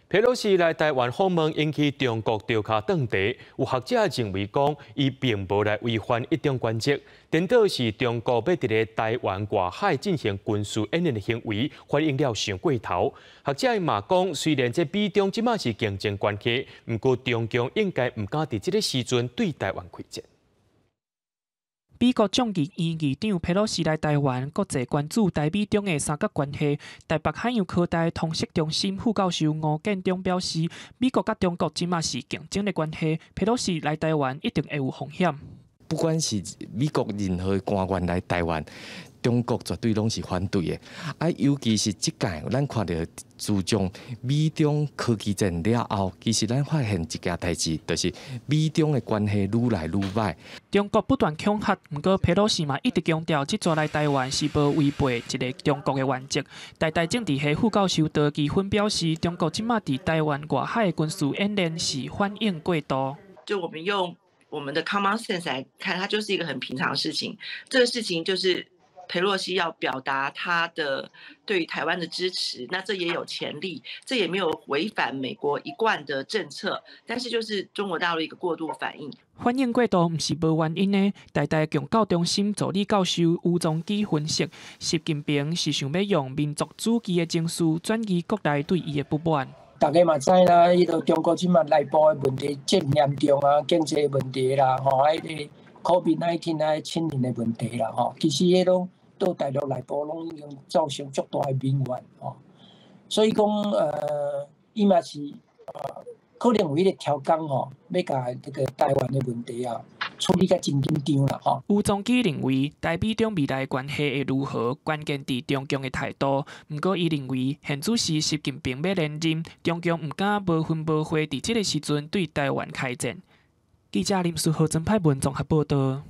佩洛西來台灣訪問引起中國著跤轉茶，有學者認為講，伊並無來違反一中原則，顛倒是中國欲佇咧台灣外海進行軍事演練的行為，反應了傷過頭。學者嘛講，雖然這美中這馬是競爭關係，毋過中共應該毋敢佇這个時陣對台灣開戰。美國眾議院議長佩洛西來台灣，國際關注台美中的三角關係。台北海洋科大通識中心副教授吳建中表示，美國佮中國這馬是競爭的關係，佩洛西來台灣一定會有風險。不管是美國任何官員來台灣，中國絕對攏是反對的。啊，尤其是這屆，咱看著自從美中科技戰了後，其實咱發現一件代誌，就是美中的關係愈來愈䆀。中國不斷恐嚇，毋過佩洛西嘛一直強調，這逝來台灣是無違背一個中國的原則。台大政治系副教授杜琪芬表示，中國這馬佇台灣外海的軍事演練是反應過度。就我們用我們的 common sense 來看，它就是一個很平常的事情。這個事情就是佩洛西要表達他的對於台灣的支持，那這也有潛力，這也沒有違反美國一貫的政策，但是就是中國大陸一個過度反應。反應過度毋是無原因的。台大共教中心助理教授吳宗基分析，習近平是想欲用民族主義的情緒轉移國內對伊的不滿。大家嘛知啦，彼個中國這馬內部的問題真嚴重啊，經濟問題啦，吼，彼個 COVID-19 啊，清零的問題啦，吼，其實彼攏對大陸內部攏已經造成足大的民怨，吼。所以講，伊嘛是可能有彼個刁工吼，欲共這個台灣的問題啊，處理甲真緊張啦，吼。吳宗基認為，台美中未來關係會如何，關鍵佇中共的態度。毋過，伊認為現此時習近平欲連任，中共毋敢無分無會佇這个時陣對台灣開戰。記者林書豪、曾派文綜合報導。